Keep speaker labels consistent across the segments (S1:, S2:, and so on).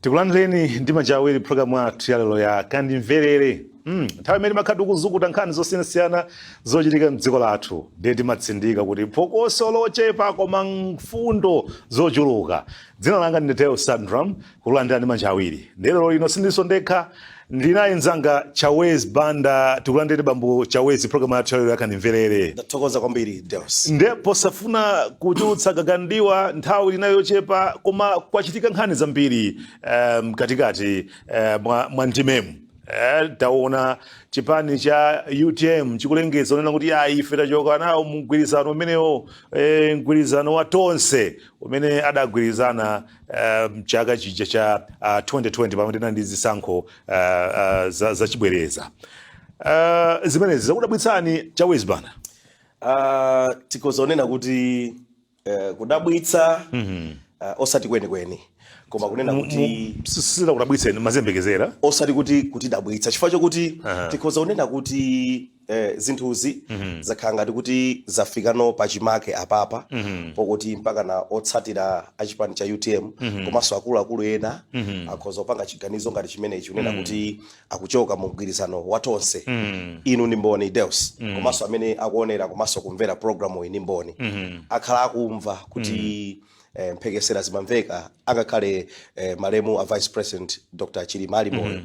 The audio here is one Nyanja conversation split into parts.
S1: Tikulandireni ndi manja awiri programu yathu ya lero ya Kandimverere. Nthawi imene timakhala tikuzukuta nkhani zosiyanasiyana zochitika mdziko lathu, ndiye timatsindika kuti phokoso lochepa koma mfundo zochuluka. Dzina langa ndi Teo Sandram, kukulandirani ndi manja awiri. Ndiye lero lino sindinso ndekha, ndinaye mzanga Chawezi Banda. Tikulandireni, bambo Chawezi, programu yathu ya lero ya Kandimverere.
S2: Ndathokoza kwambiri, Deus.
S1: Nde posafuna kuchulutsa gagandiwa, nthawi linayo yochepa, koma kwachitika nkhani zambiri katikati mwa ndimemu. Taona chipani cha UTM chikulengeza kunena kuti ya, ife tachoka nawo mu mgwirizano umenewo, mgwirizano wa Tonse umene adagwirizana mchaka chija cha 2020 pamene tinali ndi zisankho za chibwereza. Zimenezi zakudabwitsani, Chawezi Banda?
S2: Tikhoza kunena kuti kudabwitsa osati kwenikweni, koma kunena kuti
S1: Sizidakudabwitseni, mazembekezera?
S2: Osati kuti kutidabwitsa, chifukwa chokuti tikhoza kunena kuti zinthuzi zakhala ngati kuti zafikano pachimake apapa, pokuti mpaka na otsatira achipani cha UTM komanso akuluakulu ena akhoza kupanga chiganizo ngati chimenechi, kunena kuti akuchoka mu mgwirizano wa Tonse. Inu ndi mboni, Deus, komanso amene akuonera komanso kumvera programu iyi ndi mboni. Akhala akumva kuti mphekesera zimamveka, angakhale malemu a Vice President Dr Chilima ali moyo,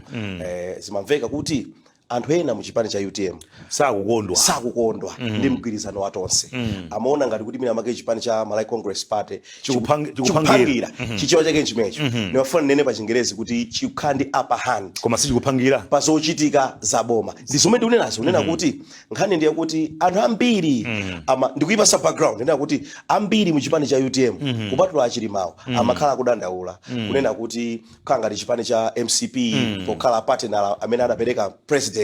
S2: zimamveka kuti anthu ena mu chipani cha UTM
S1: sakukondwa.
S2: Sakukondwa ndi mgwirizano wa Tonse. Amaona ngati kuti mwina make chipani cha Malawi Congress Party
S1: chikuphangira.
S2: Chikuphangira. Chichewa chake nchimenecho. Ndimafuna ndinene pa Chingerezi kuti chikukhala ndi upper hand
S1: koma sichikuphangira
S2: pa zochitika za boma. Ndi zomwe ndikunenazo, kunena kuti nkhani ndiye kuti anthu ambiri ama ndikuyipasa background, ndinena kuti ambiri mu chipani cha UTM, kupatula Achilimawo, amakhala akudandaula kunena kuti kukhala ngati chipani cha MCP pokhala partner amene adapereka president,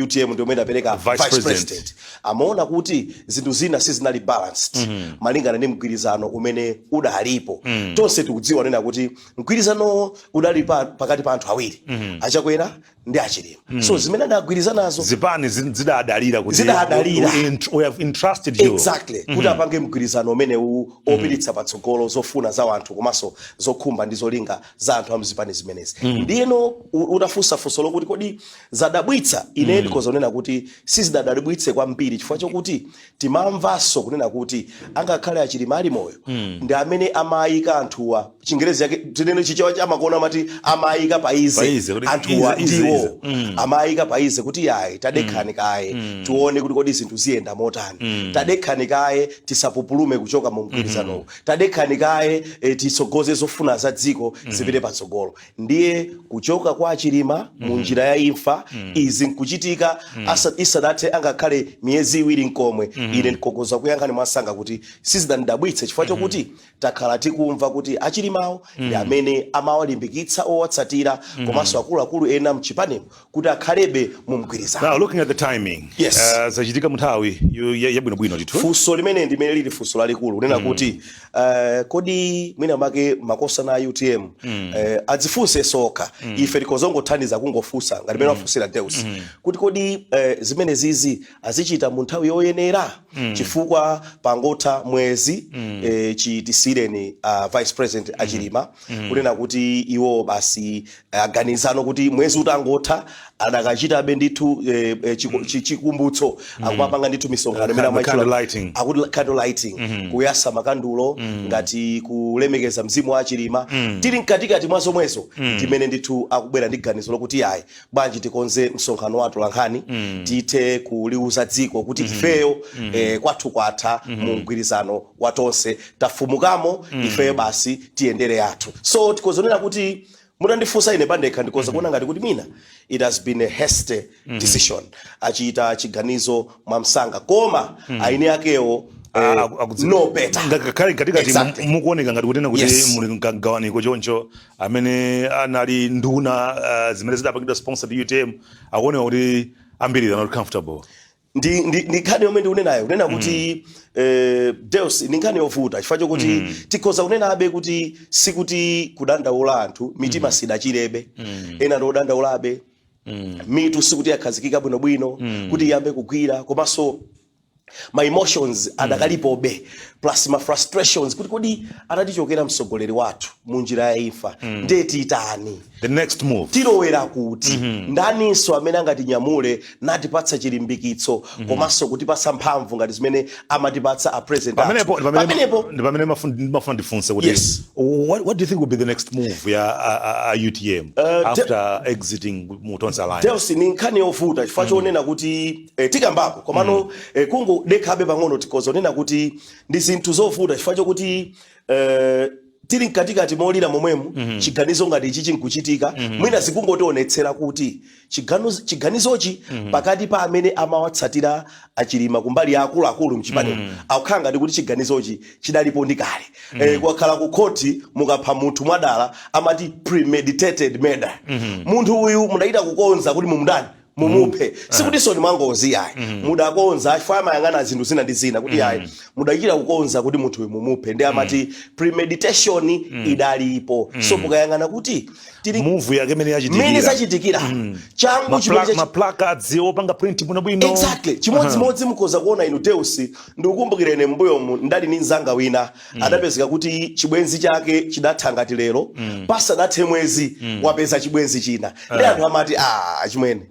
S2: UTM ndi omwe adapereka
S1: vice
S2: vice
S1: president.
S2: President, amaona kuti zinthu zina sizinali balanced malingana ndi mgwirizano umene udalipo. Tonse tikudziwa nena kuti mgwirizano udali pakati pa anthu awiri, Achakwera ndi Achilima. So zimene adagwirizanazo,
S1: zipani zidadalira kuti
S2: Zidadalira.
S1: We have entrusted you.
S2: Exactly, kuti apange mgwirizano umenewu opititsa patsogolo zofuna za anthu komanso zokhumba ndi zolinga za anthu amzipani zimenezi. Ndiyeno utafunsa funso lokuti kodi zadabwitsa, ine ndikhoza kunena kuti sizidadabwitse kwambiri, chifukwa chokuti timamvanso kunena kuti angakhale Achilima ali moyo, ndi amene amayika anthuwa, Chingerezi chake tinene, Chichewa chamakono amati amayika pa ease.
S1: Pa ease, kuti
S2: anthuwa
S1: ease, ease,
S2: ndiwo
S1: ease.
S2: Amayika pa ease kuti yayi, tadekhani kaye tione kuti kodi zinthu ziyenda motani, tadekhani kaye tisapupulume kuchoka mu mgwirizanowu, tadekhani kaye titsogoze zofuna za dziko zipite patsogolo. Ndiye kuchoka kwa Achilima mu njira ya imfa, izi nkuchitika isanathe angakhale miyezi 2 nkomwe, ine ndikhoza kuyankhani mwasanga kuti sizidandidabwitse, chifukwa chokuti takhala tikumva kuti Achilimawo ndi amene amawalimbikitsa owatsatira komanso akuluakulu ena mchipanimo kuti akhalebe mu mgwirizano.
S1: Now, looking at the timing, zachitika munthawi yabwinobwino ndithu.
S2: Funso limene ndimene lili funso lalikulu, kunena kuti kodi mwina make makosana a UTM adzifunse sokha. Ife tikozongothandiza kungofunsa ngati mene wafunsira Deus, kuti kodi zimene zizi azichita mu nthawi yoyenera, chifukwa pangotha mwezi chitisireni Vice President Achilima kunena kuti iwo basi aganizano kuti mwezi utangotha adakachitabe ndithu chikumbutso, akumapanga ndithu misonkhano imene amayitchula
S1: candle lighting.
S2: Akuti candle lighting, kuyasa makandulo ngati kulemekeza mzimu wa Achilima. Tili mkatikati mwa zomwezo, ndimene ndithu akubwera ndi ganizo lokuti yayi, bwanji tikonze msonkhano wa atolankhani, tithe kuliuza dziko kuti ifeyo kwathu kwatha mu mgwirizano wa Tonse, tafumukamo, ifeyo basi tiyendere yathu. So tikozonena kuti mutandifunsa ine pandekha, ndikoza kuona ngati kuti mina it has been a hasty decision, achita chiganizo mwamsanga, koma aine akewo no better.
S1: Ngakhale katikati mukuoneka ngati kunena kuti muli mgawaniko choncho, amene anali nduna zimene zidapangidwa sponsored UTM akuoneka kuti ambiri are not comfortable.
S2: Ndi nkhani yomwe ndikunenayo, kunena kuti Deus, ndi nkhani yovuta, chifukwa chokuti tikhoza kunenabe kuti sikuti kudandaula anthu mitima sidachirebe. Ena ndi odandaulabe, mitu sikuti yakhazikika bwinobwino kuti iyambe kugwira, komanso Ma emotions adakalipobe, plus ma frustrations kuti kodi atatichokera mtsogoleri wathu mu njira ya imfa, ndiye titani?
S1: The next move.
S2: Tilowera kuti? Ndaninso amene angatinyamule natipatsa chilimbikitso komanso kutipatsa mphamvu ngati zimene amatipatsa a president athu?
S1: Pamenepo ndi pamene
S2: Pamenepo
S1: ndi pamene ndimafuna ndifunse kuti what do you think will be the next move ya a UTM after exiting mu Tonse Alliance?
S2: Deus, ni nkhani yovuta chifukwa chonena kuti tikambapo, komano kungodekhabe pang'ono, tikhoza kunena kuti ndi zinthu zovuta chifukwa chokuti tili mkatikati molira momwemu, chiganizo ngati ichi chinkuchitika. Mwina zikungotionetsera kuti chiganizochi pakati pa amene amawatsatira Achilima kumbali ya akuluakulu mchipanimo akukhala ngati kuti chiganizochi chidalipo ndi kale. Kwakhala ku khoti, mukapha munthu mwadala amati premeditated murder. Munthu uyu mudachita kukonza kuti mumudani, mumuphe. Sikutinso ni mwangozi ayi, mudakonza chifukwa amayang'ana zinthu zina ndi zina kuti ayi, mudachita kukonza kuti munthu uyu mumuphe, ndi amati premeditation idalipo. So mukayang'ana kuti tili
S1: move yake imene
S2: mmene
S1: yachitikira,
S2: zachitikira, changu chimene
S1: ma placards opanga print bwinobwino.
S2: Exactly, chimodzimodzi mukhoza kuona inu Deus, ndikukumbukira ine mbuyomu ndali ndi mzanga wina, adapezeka kuti chibwenzi chake chidatha ngati lero, pasadathe mwezi wapeza chibwenzi china, ndi anthu amati, "Ah, chimwene,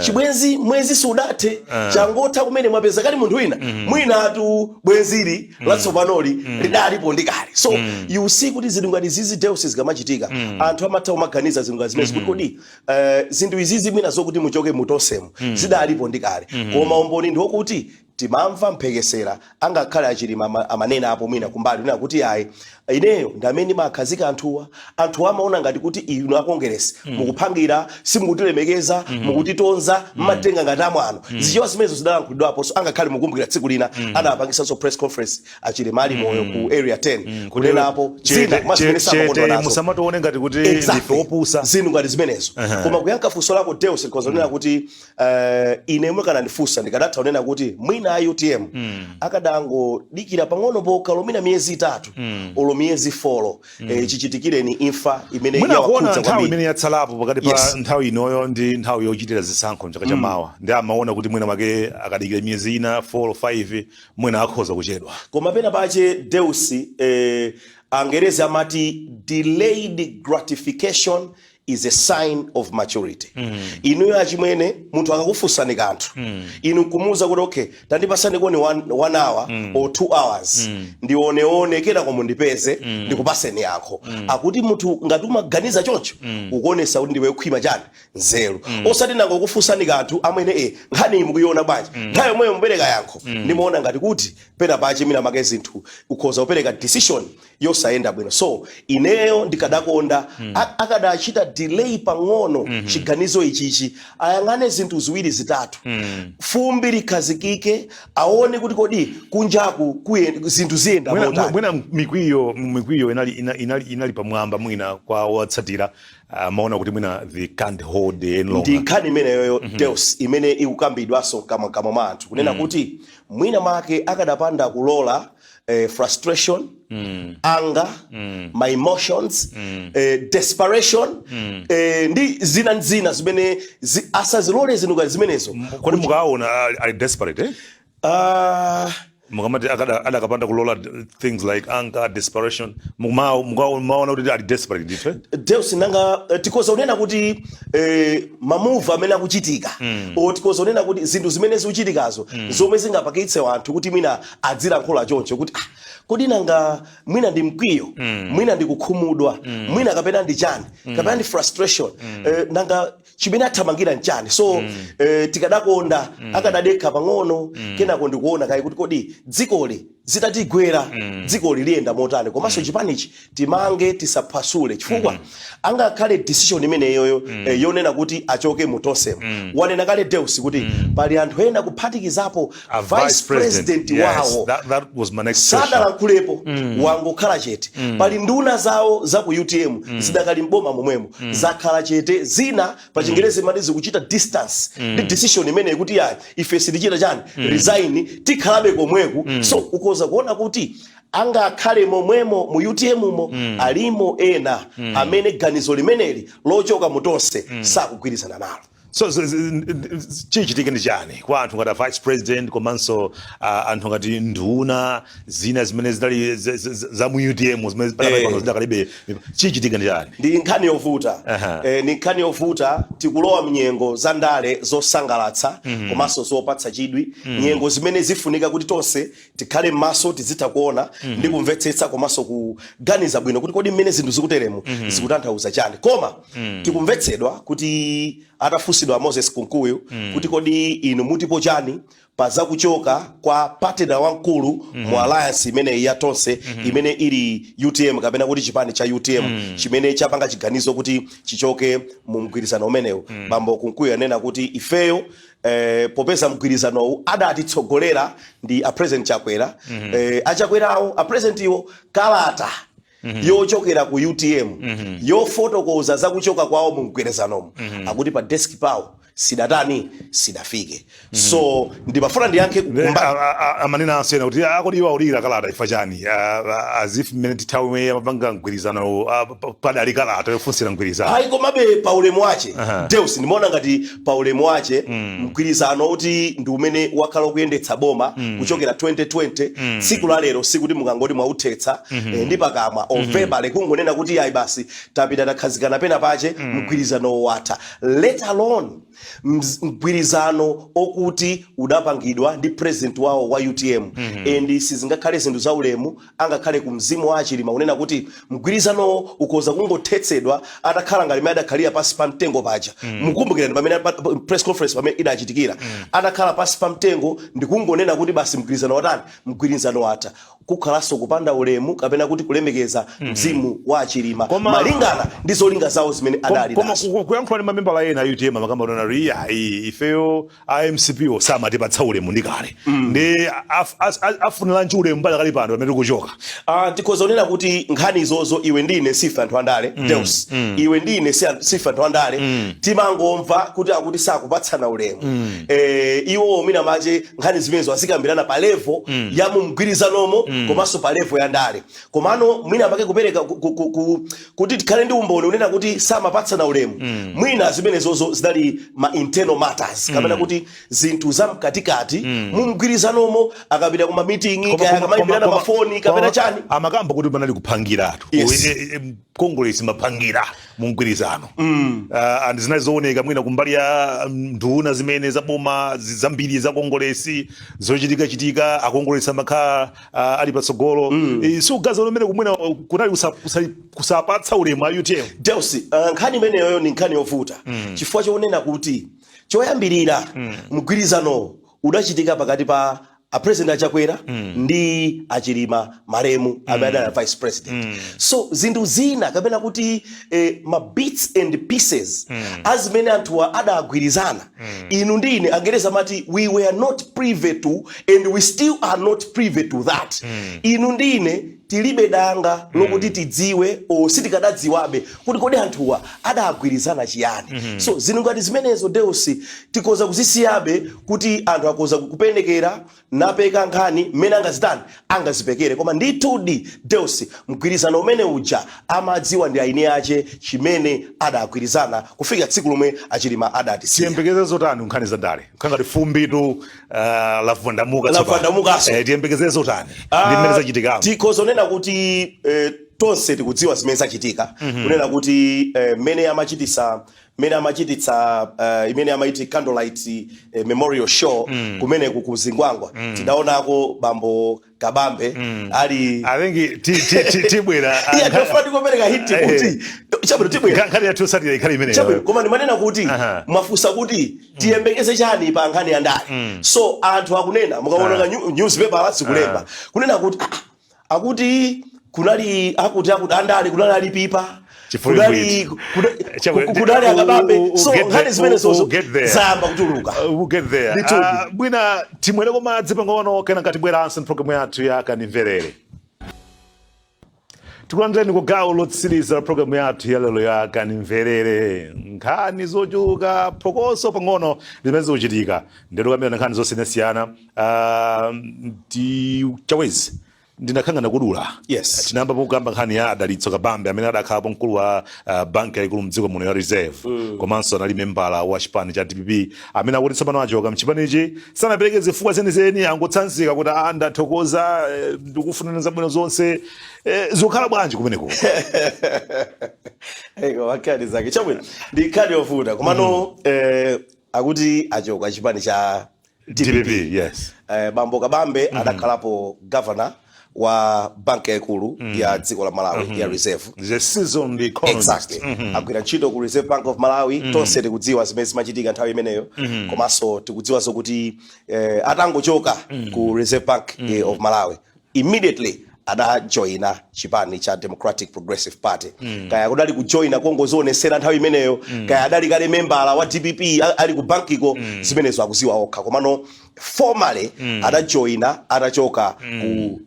S2: chibwenzi mwezi sudathe, changotha kumene, mwapeza kali munthu wina. Mwinatu bwenzili latsopanoli lidalipo ndi kale." So you see kuti zinthu ngati zizi, Deus, zikamachitika, anthu amatha kumaganiza zinthu ngati zimene kuti kodi zinthu izizi mwina zokuti muchoke mutonsemu zidalipo ndi kale. Koma umboni ndi wokuti timamva mphekesera, angakhale Achilima amanena apo mwina kumbali kunena kuti ayi, ineyo ndi amene ndimakhazika anthuwa, anthuwa amaona ngati kuti inu akongeresi mukuphangira, simukutilemekeza, mukutitonza, mmatenga ngati amwano. Zichewa zimenezo zidalankhulidwapo. So angakhale mukumbukira tsiku lina anapangisanso press conference Achilima ali moyo ku Area 10, kunenapo zina mwa zimene samakondwa
S1: Chete,
S2: nazo.
S1: Musamatione ngati kuti ndife opusa.
S2: Zinthu ngati zimenezo. Koma kuyankha funso lako, Deus, tikhoza kunena kuti ine mwe kanandifunsa, ndikadatha kunena kuti mwina a UTM akadangodikira pang'ono pokha, lomina miyezi 3 olo miyezi 4, chichitikireni imfa imene
S1: Mwina kuona
S2: yawakhudza
S1: nthawi
S2: kwambiri.
S1: imene yatsalapo pakati pa nthawi inoyo ndi nthawi yochitira zisankho mchaka cha mawa, ndi amaona kuti mwina make akadikira miyezi ina 4 or 5, mwina akhoza kuchedwa.
S2: Koma pena pache, Deus, Angerezi amati delayed gratification is a sign of maturity. Inuyo achimwene, munthu akakufunsani kanthu, inu nkumuwuza kuti okay, tandipasani koni one hour or 2 hours, ndioneone, kenako mundipeze ndikupaseni yankho. Akuti munthu ngati umaganiza choncho, ukuonesa kuti ndiwe khwima chani, nzeru. Osati nangokufunsani kanthu, amwene, nkhani iyi mukuiona bwanji, nthawi yomweyo mupereka yankho. Ndimaona ngati kuti pena pache mina make zinthu ukhoza kupereka decision yosayenda bwino. So ineyo ndikadakonda akadachita delay pang'ono chiganizo ichichi, ayang'ane zinthu ziwiri zitatu, fumbi likhazikike, aone kuti kodi kunjaku zinthu ziyenda motani.
S1: Mwina mikwiyo inali pamwamba mwina kwa watsatira, amaona kuti mwina they can't hold any
S2: Ndi
S1: longer.
S2: nkhani imeneyoyo, Deus, imene ikukambidwanso mkamwamkamwa mwa anthu, kunena kuti mwina make akadapanda kulola frustration, anger, my emotions, desperation, ndi zina ndi zina zimene asazilole zinthu ngati zimenezo.
S1: Kodi mukaona ali desperate, eh? Mukamati adakapanda kulola things like anger, desperation, mukaona kuti ali desperate ndithu, eh?
S2: Deus, nanga tikhoza kunena kuti ma move amene akuchitika o tikhoza kunena kuti zinthu zimene zikuchitikazo zomwe zingapakitse anthu kuti mwina adzilankhula choncho kuti ah, kodi nanga mwina ndi mkwiyo, mwina ndi kukhumudwa, mwina kapena ndi chani, kapena ndi frustration, nanga chimene athamangira nchani? So tikadakonda akadadekha pang'ono, kenako ndikuona kayi kuti kodi dzikoli zitatigwera, dzikoli liyenda motani, komanso chipanichi timange tisaphwasule, chifukwa angakhale decision imeneyoyo yonena kuti achoke mu Tonsemo, wanena kale Deus kuti pali anthu ena kuphatikizapo
S1: A
S2: vice president wawo
S1: That was my next question.
S2: Sadalankhulepo, wangokhala chete. Pali nduna zawo za ku UTM zidakali mboma momwemo, zakhala chete. Zina pa Chingerezi mati zikuchita distance ndi decision imeneyi kuti yayi, ife sitichita chani, resign, tikhalabe komweku. So ukhoza kuona kuti angakhale momwemo mu UTM mo alimo ena amene ganizo limeneli lochoka mu Tonse sakugwirizana nalo.
S1: So chichitike ndi chani kwa anthu ngati a vice president komanso anthu ngati nduna zina zimene zidali za mu UTM zimene pano zidakalibe? Chichitike ndi chani?
S2: Ndi nkhani yovuta. Ni nkhani yovuta. Tikulowa mnyengo za ndale zosangalatsa komanso zopatsa chidwi, nyengo zimene zifunika kuti tonse tikhale m'maso, tizitha kuona ndi kumvetsetsa komanso kuganiza bwino kuti kodi mmene zinthu zikuteremu zikutanthauza chani. Koma tikumvetsedwa kuti atafunsidwa Moses Kunkuyu kuti kodi inu mutipo chani pa zakuchoka kwa partner wamkulu mu alliance imeneyi ya Tonse, imene ili UTM, kapena kuti chipani cha UTM, chimene chapanga chiganizo kuti chichoke mu mgwirizano umenewu, bambo Kunkuyu anena kuti ifeyo, popeza mgwirizanowu adatitsogolera ndi a President Chakwera, aChakwerawo, a President iwo, kalata yochokera ku UTM yofotokoza zakuchoka kwawo mu mgwirizanomu, akuti pa desk pawo sidatani, sidafike. So ndimafuna ndiyankhe
S1: Amanena asena kuti akodi iwo aulira kalata ifa chani? As if mmene tithawi imene amapanga mgwirizano padali kalata yofunsira mgwirizano.
S2: Hayi, komabe pa ulemu wache, Deus, ndimaona ngati pa ulemu wache, mgwirizano kuti ndi umene wakhala ukuyendetsa boma kuchokera 2020, tsiku la lero sikuti mukangoti mwauthetsa ndi pakamwa or verbally kungonena kuti ayi, basi, tapita takhazikana pena pache, mgwirizano watha, let alone mgwirizano okuti udapangidwa ndi president wawo wa UTM. And sizingakhale zinthu za ulemu angakhale ku mzimu wa aChilima kunena kuti mgwirizanowo ukhoza kungothetsedwa atakhala ngati mmene adakhalira pasi pa mtengo paja. Mukumbukira pamene press conference pamene idachitikira, atakhala pasi pa mtengo ndikungonena kuti basi, mgwirizano watani, mgwirizano watha, kukhalanso kupanda ulemu kapena kuti kulemekeza mzimu wa aChilima malingana ndi zolinga zawo zimene adali
S1: Koma
S2: nazo.
S1: Kuyankhula ndi mamembala ena a UTM, amakamba kuti iya, ifeyo a MCP o samatipatsa ulemu ndi kale, ndi afuniranji ulemu pali pano pamene tikuchoka?
S2: Ah, tikhoza kunena kuti nkhani izozo, iwe ndi ine sife anthu andale, Deus. Iwe ndi ine sife anthu andale. Timangomva kuti akuti sakupatsana ulemu. Iwo mwina mache nkhani zimenezo azikambirana pa level ya mu mgwirizanomo komanso pa level ya ndale. Komano mwina pake kupereka kuti tikhale ndi umboni unena kuti samapatsana ulemu, mwina zimenezozo zidali ma internal matters kapena kuti zinthu zamkatikati mu mgwirizanomo, akapita kuma meeting, kaya akamayimbirana mafoni kapena chani.
S1: Amakamba kuti panali kuphangiratu. Kongolesi maphangira mu mgwirizano, and zinali zooneka mwina kumbali ya nduna zimene zaboma zambiri za Kongolesi, zochitika-chitika akongolesi amakhala ali patsogolo. Sikugaza umene kumwina kunali kusapatsa ulemu a UTM?
S2: Deus, nkhani imeneyoyo ni nkhani yovuta, chifukwa choonena kuti choyambirira mgwirizano udachitika pakati pa a President aChakwera ndi aChilima malemu amene adali vice president. So zinthu zina kapena kuti ma bits and pieces azimene anthuwa adagwirizana, inu ndi ine, Angereza amati we were not privy to and we still are not privy to that. Inu ndi ine tilibe danga lokuti tidziwe o sitikadadziwabe kuti kodi anthuwa adagwirizana chiyani. So zinthu ngati zimenezo, Deus, tikhoza kuzisiyabe kuti anthu akhoza kupendekera napeka nkhani mmene angazitani, angazipekere. Koma ndithudi, Deus, mgwirizano umene uja amadziwa ndi aini ache chimene adagwirizana kufika tsiku lomwe aChilima adatisiya.
S1: Tiyembekeze zotani nkhani za ndale? Ngati fumbitu lavandamuka tsopano.
S2: Lavandamukanso.
S1: Tiyembekeze zotani ndi mmene zachitikamo?
S2: Tikhoza kunena kuti tonse tikudziwa zimene zachitika, kunena kuti mmene amachititsa imene amaiti candlelight memorial show kumeneku ku Zingwangwa, tidaonako bambo Kabambe ali
S1: I think tibwera.
S2: Iya, tofuna tikopereka hint kuti chabwino, tibwera.
S1: Nkhani yathu yotsatira ikhale imeneyo.
S2: Chabwino, koma ndimanena kuti mwafunsa kuti tiyembekeze chani pa nkhani ya ndale. So anthu akunena, mukaona ka newspaper zikulemba kunena kuti akuti kunali akuti andale kunali alipipa,
S1: Chifukwa
S2: kunali
S1: Chabwino,
S2: kunali aKabambe.
S1: We'll
S2: So
S1: get
S2: nkhani
S1: there.
S2: zimene
S1: We'll get there.
S2: zayamba kutuluka.
S1: We'll get there.
S2: Ndithudi.
S1: Bwina timwereko madzi pang'ono, kena katibweranso mpulogalamu yathu ya Kanimverere. Tikulandireni ku gawo lotsiriza la programu yathu ya lero ya Kanimverere. Nkhani zochuluka, phokoso pang'ono limene zikuchitika, ndero kambirana nkhani zosiyanasiyana. Ndi chawezi. Ndinakhanga ndakudula. Tinayamba kukamba nkhani ya Adalitso Kabambe amene adakhalapo mkulu wa banki yayikulu mdziko muno ya Reserve, komanso anali membala wa chipani cha DPP, amene akuti tsopano achoka mchipanichi. Sanapereke zifukwa zenizeni, angotsanzika kuti a ndathokoza, ndikufunira zabwino zonse. Zikukhala bwanji kumeneko?
S2: Eko wakhali zake chabwino, ndi nkhani yovuta, komano akuti achoka chipani cha
S1: DPP, yes.
S2: Bambo Kabambe adakhalapo governor wa banki yaikulu ya dziko la Malawi ya Reserve.
S1: The seasoned economist.
S2: Exactly. Agwira ntchito ku Reserve Bank of Malawi. Tonse tikudziwa zimene zimachitika nthawi imeneyo, komanso tikudziwa zokuti atangochoka ku Reserve Bank of Malawi, immediately adajoyina chipani cha Democratic Progressive Party. Kaya kudali kujoyina kongozionesera nthawi imeneyo, kaya adali kale membala wa DPP ali ku bankiko, zimenezo akuziwa okha. Komano formally adajoyina atachoka ku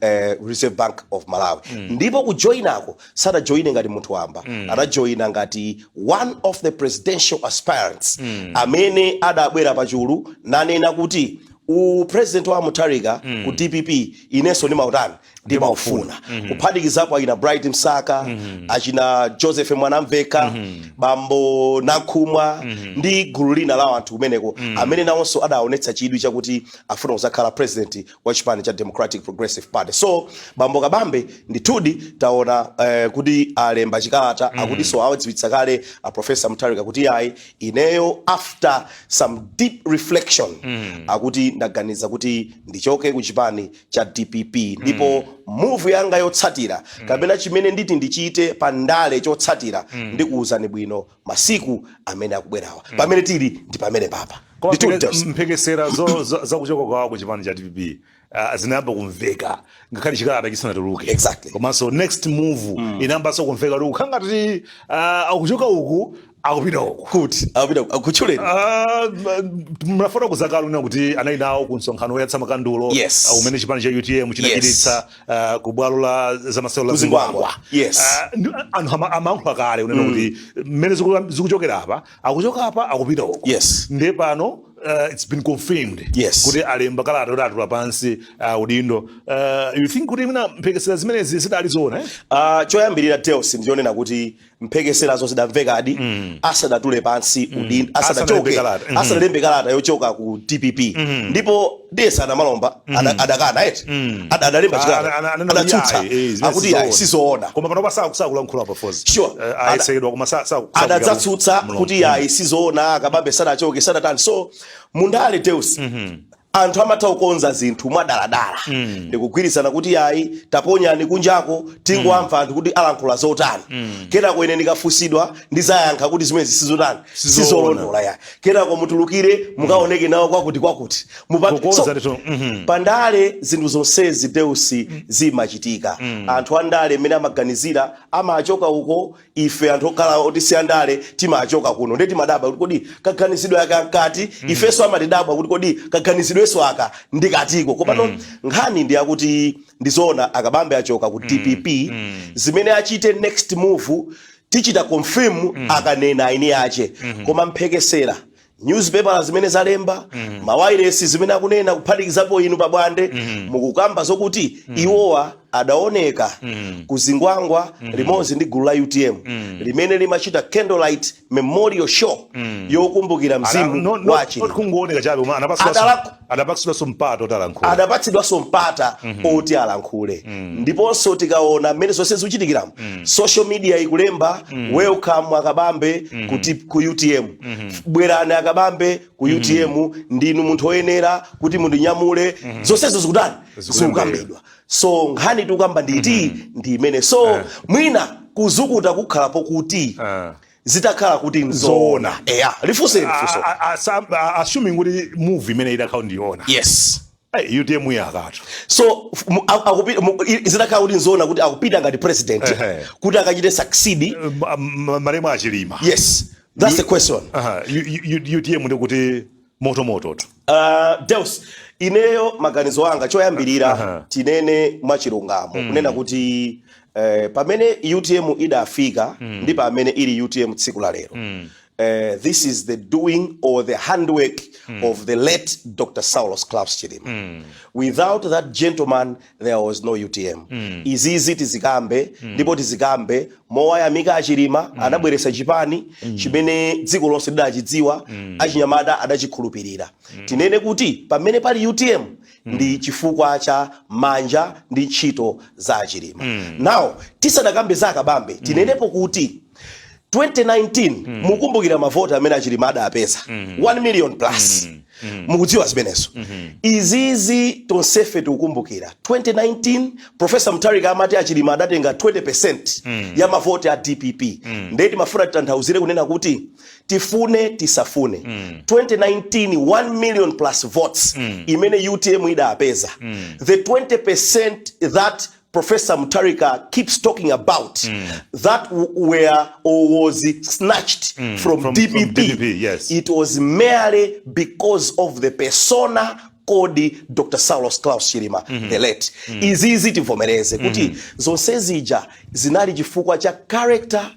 S2: Reserve Bank of Malawi. Ndipo kujoyinako sadajoyine ngati munthu wamba, adajoyina ngati one of the presidential aspirants amene adabwera pachulu nanena kuti upresident wa Mutharika ku DPP inenso ndimautani, ndimaufuna, kuphatikizapo achina Bright Msaka, achina Joseph Mwanamveka, bambo Nakhumwa ndi gulu lina la anthu kumeneko amene nawonso adaonetsa chidwi chakuti afuna kuzakhala president wa chipani cha Democratic Progressive Party. So bambo Kabambe ndithudi taona kuti alemba chikalata, akutinso awadziwitsa kale a Professor Mutharika kuti ayi, ineyo after some deep reflection akuti ndaganiza kuti ndichoke ku chipani cha DPP, ndipo move yanga yotsatira kapena chimene nditi ndichite pa ndale chotsatira ndikuwuzani bwino masiku amene akubwerawa. Pamene tili ndi pamene papa.
S1: Koma
S2: Ndithudi, Deus.
S1: mphekesera zakuchoka kwawo ku chipani cha DPP zinayamba kumveka ngakhale chikalata chisanatuluke. Komanso next move inayambanso kumveka kuti kukhala ngati akuchoka uku akupita uku.
S2: Kuti akupita kutchuleni.
S1: Mnafotokoza kale kuti anali nawo ku msonkhano woyatsa makandulo umene chipani cha UTM chinachititsa ku bwalo la zamasewero la
S2: Kuzingwangwa.
S1: Zingwangwa. Anthu amayankhula kale unena kuti mmene zikuchokera apa, akuchoka apa akupita uku. Ndiye pano it's been confirmed kuti alemba kalata kuti atula pansi udindo. You think kuti mwina mphekesera zimenezi zidali zoona, eh?
S2: Choyambirira, Deus, ndionena kuti mphekeserazo zidamvekadi asadatule pansi udindo, asadachoke,
S1: Asanalembe kalata.
S2: Asadalembe kalata yochoka ku DPP. Ndipo ndiye sanamalomba, adakana eti, adalemba chikalata,
S1: Anena kuti
S2: adatsutsa
S1: ayi, zimene
S2: akuti ayi, sizoona.
S1: Koma panopa sakulankhula pafozi. Ayesekedwa koma
S2: Adadzatsutsa kuti ayi, sizoona, Kabambe sadachoke, sadatani. So mundale, Deus, anthu amatha kukonza zinthu mwadaladala ndikugwirizana kuti ayi, taponyani kunjako, tingoamva anthu kuti alankhula zotani. Kenako ine ndikafunsidwa ndizayankha kuti zimene sizotani,
S1: Sizoona.
S2: sizolondola ya. Kenako mutulukire mukaoneke nawo kwakuti kwakuti.
S1: Kukonza
S2: So,
S1: ndithu,
S2: pandale zinthu zonsezi, Deus, zimachitika. Anthu andale mmene amaganizira amachoka uko, ife anthu okhala oti si andale timachoka kuno, ndi timadabwa kuti kodi kaganizidwe aka nkati. Ifenso amatidabwa kuti kodi kaganizidwenso aka ndi katiko. Komano nkhani ndi yakuti ndizoona Akabambe achoka ku DPP. Zimene achite next move tichita confirm akanena eni ache. Koma mphekesera, newspaper zimene zalemba, mawairesi zimene akunena, kuphatikizapo inu pabwande mukukamba zokuti iwowa adaoneka ku Zingwangwa limodzi ndi gulu la UTM limene limachita candlelight memorial show yokumbukira mzimu
S1: No, no,
S2: wa
S1: not
S2: Chilima.
S1: Kungooneka chabe, koma adapatsidwanso mpata oti alankhule.
S2: Adapatsidwanso mpata oti alankhule. Ndiponso tikaona mmene zonse zikuchitikiramo, social media ikulemba "Welcome Akabambe ku UTM, bwerani Akabambe ku UTM, ndinu munthu woyenera kuti mundinyamule." Zonsezo zikutani?
S1: Zikulembedwa.
S2: Zikukambidwa. So nkhani tikukamba nditi ndi imene. So mwina kuzukuta kukhalapo kuti zitakhala kuti nzoona. Eya, lifunseni funso.
S1: Assuming kuti move imene idakhala ndiyoona, UTM yakatu.
S2: So zitakhala kuti nzoona kuti akupita ngati president kuti akachite succeed
S1: malemu Achilima.
S2: Yes, that's the question.
S1: Aha, UTM ndikuti motomoto tu.
S2: Deus, ineyo maganizo anga choyambirira, tinene mwachilungamo kunena kuti pamene UTM idafika ndi pamene ili UTM tsiku la lero. This is the doing or the handwork of the late Dr. Saulos Klaus Chilima. Without that gentleman, there was no UTM. Izizi tizikambe, ndipo tizikambe mowayamika Achilima. Adabweretsa chipani chimene dziko lonse lidachidziwa, achinyamata adachikhulupirira. Tinene kuti pamene pali UTM ndi chifukwa cha manja ndi ntchito za Achilima. Now, tisadakambe za Akabambe, tinenepo kuti 2019, mukumbukira mavoti amene Achilima adapeza, 1 million plus. Mukudziwa zimenezo. Izizi tonsefe tikukumbukira. 2019, Professor Mutharika amati Achilima adatenga 20% ya mavoti a DPP. Ndiye timafuna titanthauzire kunena kuti, tifune tisafune, 2019, 1 million plus votes imene UTM idapeza, the 20% that Professor Mutharika keeps talking about, that were or was snatched from DPP,
S1: From DPP, yes.
S2: it was merely because of the persona called Dr. Saulos Klaus Chilima, the late. Izizi tivomereze kuti zonse zija zinali chifukwa cha character,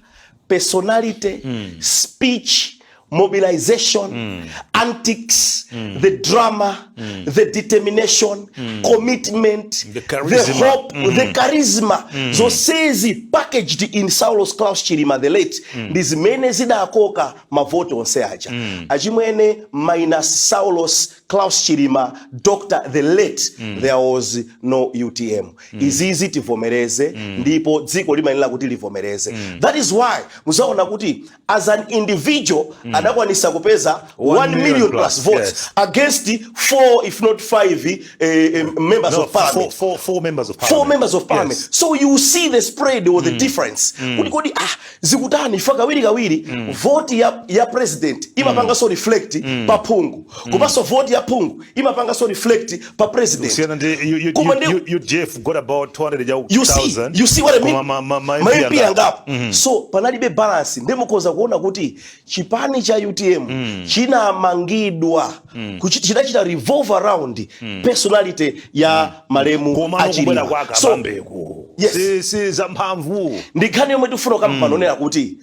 S2: personality, speech, mobilization, antics, the drama, the determination, commitment,
S1: The charisma.
S2: The hope, the charisma, zonsezi packaged in Saulos Klaus Chilima, the late, ndi zimene zidakoka mavoti onse aja. Achimwene, minus Saulos Klaus Chilima, Dr. the late, there was no UTM. Izizi tivomereze, ndipo dziko limayenera kuti livomereze. That is why muzaona kuti as an individual adakwanisa kupeza 1 million plus votes against four, if not five, members
S1: No,
S2: of parliament.
S1: Four members of
S2: Four
S1: parliament.
S2: members of parliament. So you see the spread or the difference kuti kodi zikutani ifa kawiri kawiri voti ya president imapanganso reflect pa phungu, komanso voti ya phungu imapanganso reflect pa president.
S1: Kusiyana ndi
S2: Koma
S1: UDF got about 200
S2: You see, you see what I mean?
S1: Koma ma
S2: Ma
S1: MP
S2: MP angapo. So panalibe balance. Ndimukhoza kuona kuti chipani cha UTM chinamangidwa, chinachita revolve around personality ya malemu
S1: Koma kubwera
S2: Achilima.
S1: kwa
S2: So
S1: Kabambeku
S2: Yes.
S1: si zamphamvu.
S2: Ndi nkhani yomwe tifuna kukamba panonera kuti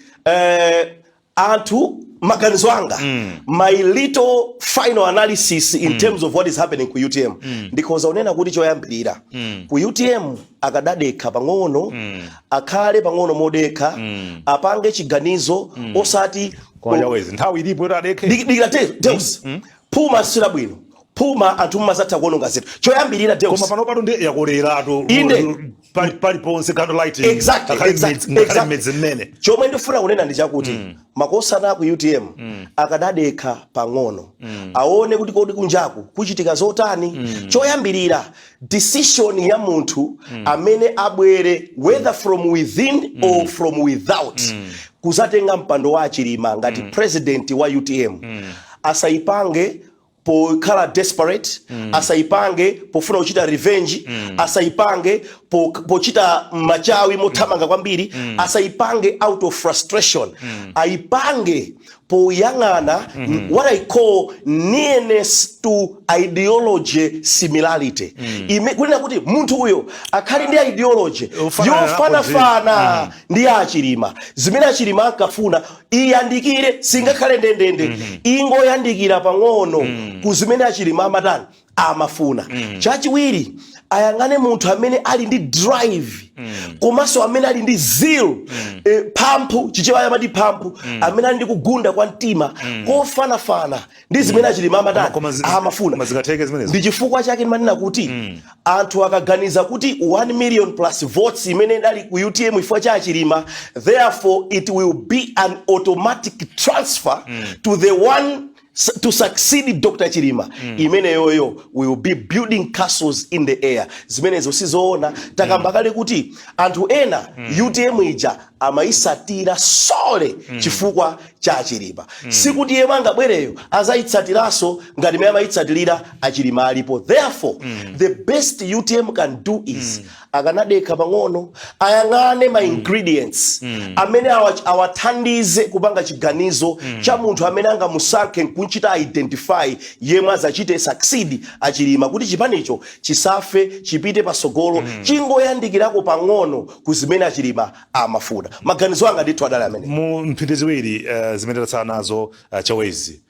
S2: anthu, maganizo anga, my little final analysis in terms of what is happening ku UTM, ndikhoza kunena kuti choyambirira, ku UTM akadadekha pang'ono, akhale pang'ono modekha, apange chiganizo, osati
S1: Koma Chawezi, nthawi ilipo yoti adekhe.
S2: Dikira, Deus, phuma sila bwino, phuma anthu mumazatha kuononga zinthu. Choyambirira, Deus,
S1: Koma pano pano ndi yakoleratu.
S2: Inde.
S1: Pali ponse candlelight. Ngakhale mmedzi mmene.
S2: Chomwe ndifuna kunena ndi chakuti makosana ku UTM akadadekha pang'ono, aone kuti kodi kunjaku kuchitika zotani. Choyambirira, decision ya munthu amene abwere, whether from within or from without, kuzatenga mpando wa Achilima ngati president wa UTM, asayipange pokhala desperate, asayipange pofuna kuchita revenge, asayipange pochita machawi mothamanga kwambiri, asayipange out of frustration. Ayipange poyang'ana what I call nearness to ideology, similarity. Kunena kuti munthu uyo akhale ndi ideology
S1: Yofanana.
S2: Yofanafana ndi Achilima, zimene Achilima ankafuna, iyandikire, singakhale ndendende, ingoyandikira pang'ono ku zimene Achilima amatani, amafuna. Chachiwiri, ayang'ane munthu amene ali ndi drive komanso amene ali ndi zeal, phamphu, Chichewa amati phamphu, amene ali ndi kugunda kwa mtima kofanafana ndi zimene Achilima amatani,
S1: Koma
S2: amafuna.
S1: Koma zingatheke zimenezo?
S2: Ndi chifukwa chake ndimanena kuti anthu akaganiza kuti 1 million plus votes imene idali ku UTM chifukwa cha Achilima, therefore it will be an automatic transfer to the one to succeed Dr. Chilima, imeneyoyo will be building castles in the air. Zimenezo sizoona. Takamba kale kuti anthu ena UTM ija amayisatira sole chifukwa cha Achilima. Sikuti yemwe angabwereyo azayitsatiranso ngati imene amayitsatirira Achilima alipo. Therefore, the best UTM can do is Akanadekha pang'ono, ayang'ane ma ingredients amene awathandize kupanga chiganizo cha munthu amene angamusankhe nkunchita identify yemwe azachite succeed aChilima, kuti chipanicho chisafe, chipite pasogolo, chingoyandikirako pang'ono ku zimene aChilima amafuna. Maganizo anga ndithu adali amene.
S1: Mu mphindi 2 zimene tatsala nazo, Chawezi,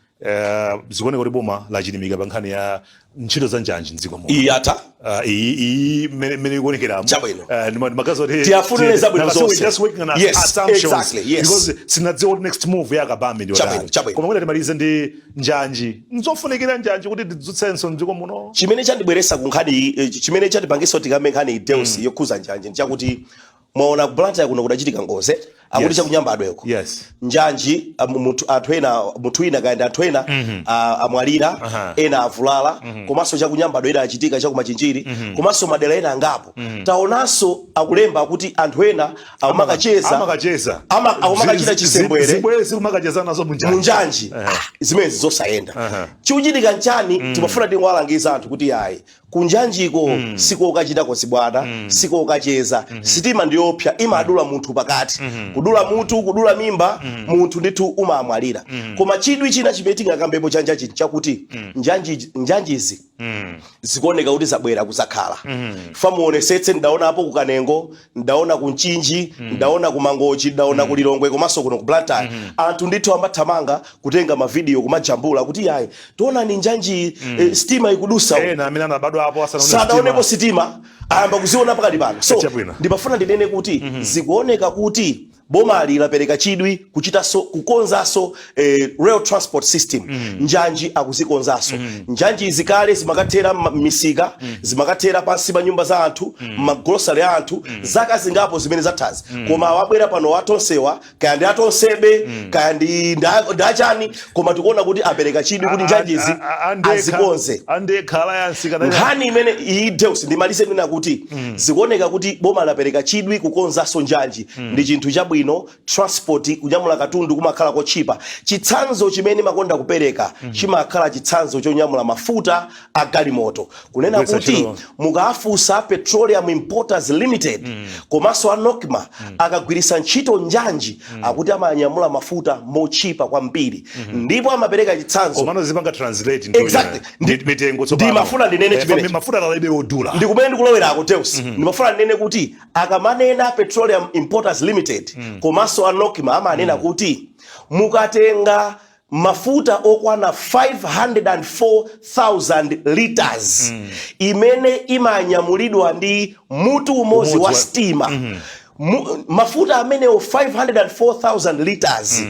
S1: zikuoneka kuti boma lachilimika pa nkhani ya ntchito za njanji mdziko muno.
S2: Iyi yatha.
S1: Iyi mmene ikuonekeramo.
S2: Chabwino.
S1: Ndimagaza kuti
S2: Tiyafunire zabwino zonse.
S1: Just working on assumptions, because sinadziwa kuti next move ya Kabambe ndi yotani.
S2: Chabwino.
S1: Koma kuti timalize ndi njanji, nzofunikira njanji kuti tidzutsenso mdziko muno?
S2: Chimene chandibweresa ku nkhani iyi, chimene chatipangisa kuti tikambe nkhani iyi, Deus, yokhuza njanji, nchakuti mwaona ku Blantyre kuno kudachitika ngozi, akuti chakunyambadweko njanji, munthu, anthu ena, munthu wina kayenda, anthu ena amwalira, ena avulala. Komanso chakunyambadwe ena achitika, chakumachinjiri, komanso madera ena angapo. Taonanso akulemba kuti anthu ena akumakacheza
S1: amakacheza
S2: akumakachita chisembwere
S1: zibwezi kumakacheza nazo munjanji.
S2: Munjanji. Ah, zimenezi zosayenda. Chikuchitika nchani? Timafuna tingowalangiza anthu kuti ayi, kunjanjiko sikokachitako zibwana, sikokacheza. Sitima ndiyopsa, imadula munthu pakati, kudula mutu, kudula mimba, munthu ndithu umamwalira. Koma chidwi china chimene tingakambepo cha njanji chakuti njanjizi zikuoneka kuti zabwera kuzakhala. Fa muonesetse, ndaonapo ku Kanengo, ndaona ku Mchinji, ndaona ku Mangochi, ndaona ku Lilongwe, komanso kuno ku Blantyre. Anthu ndithu amathamanga kutenga mavidiyo kumajambula kuti yayi, tionani njanji, sitima ikudusa.
S1: Ena amene anabadwa apo asanaone
S2: sadaonepo
S1: sitima.
S2: Sitima ayamba kuziona pakati pano. So
S1: Chabwino.
S2: ndimafuna ndinene kuti zikuoneka kuti bomali lapereka chidwi kuchitanso kukonzanso rail transport system. Njanji akuzikonzanso. Njanji izi kale zimakathera m'misika, zimakathera pansi pa nyumba za anthu, m'magrosary a anthu, zaka zingapo zimene zathazi. Koma wabwera pano atonsewa, kaya ndi atonsebe, kaya ndi ndachani, koma tikuona kuti apereka chidwi kuti njanjizi azikonze.
S1: Andekha Alliance kana
S2: Nkhani imene iyi, Deus, ndimalize ndina kuti zikuoneka kuti boma lapereka chidwi kukonzanso njanji. Ndi chinthu chabwino. Transport, kunyamula katundu kumakhala kotchipa. Chitsanzo chimene makonda kupereka chimakhala chitsanzo chonyamula mafuta a galimoto, kunena
S1: Kugwiritsa
S2: kuti
S1: ntchito.
S2: Mukafunsa Petroleum Importers Limited komanso a NOCMA, akagwiritsa ntchito njanji, akuti amanyamula mafuta mochipa kwambiri, ndipo amapereka chitsanzo.
S1: Komano zipanga translate ndiyo mitengo tsopano.
S2: Ndimafuna ndinene chimenechi.
S1: Mafuta alalibe odula.
S2: Ndi kumene ndikulowerako, Deus. Ndimafuna ndinene kuti akamanena Petroleum Importers Limited komanso a NOCMA, amanena kuti mukatenga mafuta okwana 504,000 liters imene imanyamulidwa ndi mutu umodzi
S1: Umodzi
S2: wa sitima, mafuta amenewo 504,000 liters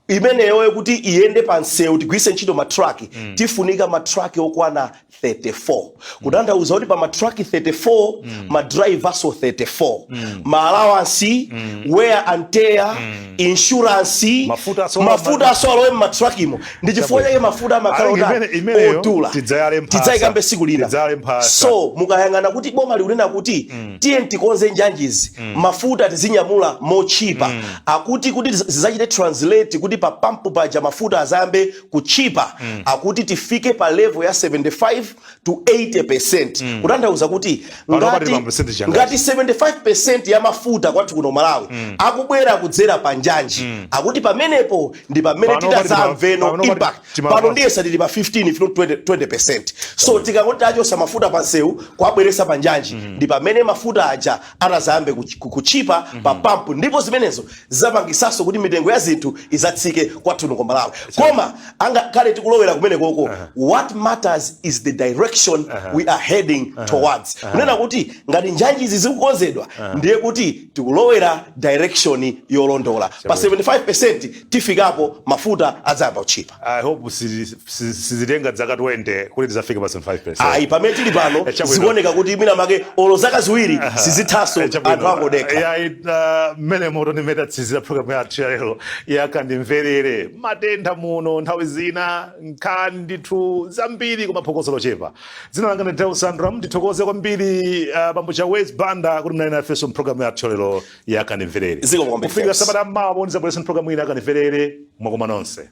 S2: imeneyo kuti iyende pa msewu, tigwiritse ntchito matraki, tifunika matraki okwana 34. Kutanthauza kuti pa matraki 34, madraivaso 34, ma allowance, wear and tear, insurance,
S1: Mafuta aso-
S2: mafuta aso alowe mmatrakimo. Ndi chifukwa chake mafuta amakhala
S1: Ayi,
S2: otani?
S1: Imeneyo
S2: Odula.
S1: tidzayale mphasa.
S2: Tidzayikambe siku lina.
S1: Tidzayale mphasa.
S2: So mukayang'ana kuti boma likunena kuti tiye tikonze njanjizi, mafuta tizinyamula mochipa, akuti kuti zizachite translate kuti pa pampu paja mafuta azayambe kuchipa, akuti tifike pa level ya 75 to 80%. Kutanthauza kuti
S1: Pano
S2: ngati,
S1: pali pa percentage yangati?
S2: Ngati 75% ya mafuta kwathu kuno Malawi akubwera kudzera pa njanji, akuti pamenepo ndi pamene
S1: Pano pali
S2: titazamveno
S1: pano pali
S2: impact. Pano ndiye tili pa 15 if not 20, 20%. So tikangoti tachosa mafuta pa nsewu kuabweresa pa njanji, ndi pamene mafuta aja atazayambe kuchipa pa pampu, ndipo zimenezo zapangisanso kuti mitengo ya zinthu izatsike kwathu kuno ku Malawi. Koma angakhale tikulowera kumene koko, what matters is the direction we are heading towards, kunena kuti ngati njanji izi zikukonzedwa, ndiye kuti tikulowera direction yolondola. Pa 75% tifikapo, mafuta adzayamba kuchipa.
S1: I hope sizitenga zaka 20 kuti tizafike pa 75%.
S2: Ayi, pamene tili pano
S1: Chabwino.
S2: zikuoneka kuti mina make olo zaka 2 sizithaso.
S1: Chabwino.
S2: Anthu angodekha.
S1: Yayi, mmene moto ndimene tatsizira program yathu ya lero yakandimverere. Matentha muno nthawi zina, nkhani ndithu zambiri koma phokoso lochepa. Dzina langa ndi Deus Sandram. Ndithokoze kwambiri bambo Chawezi Banda kuti mnali nafenso mpulogalamu yathu lero yakandimverere.
S2: Zikomo kwambiri,
S1: Kufikira
S2: Deus.
S1: sabata mmawa ndizabweretsa mpulogalamu ina yakandimverere. Mwakoma nonse.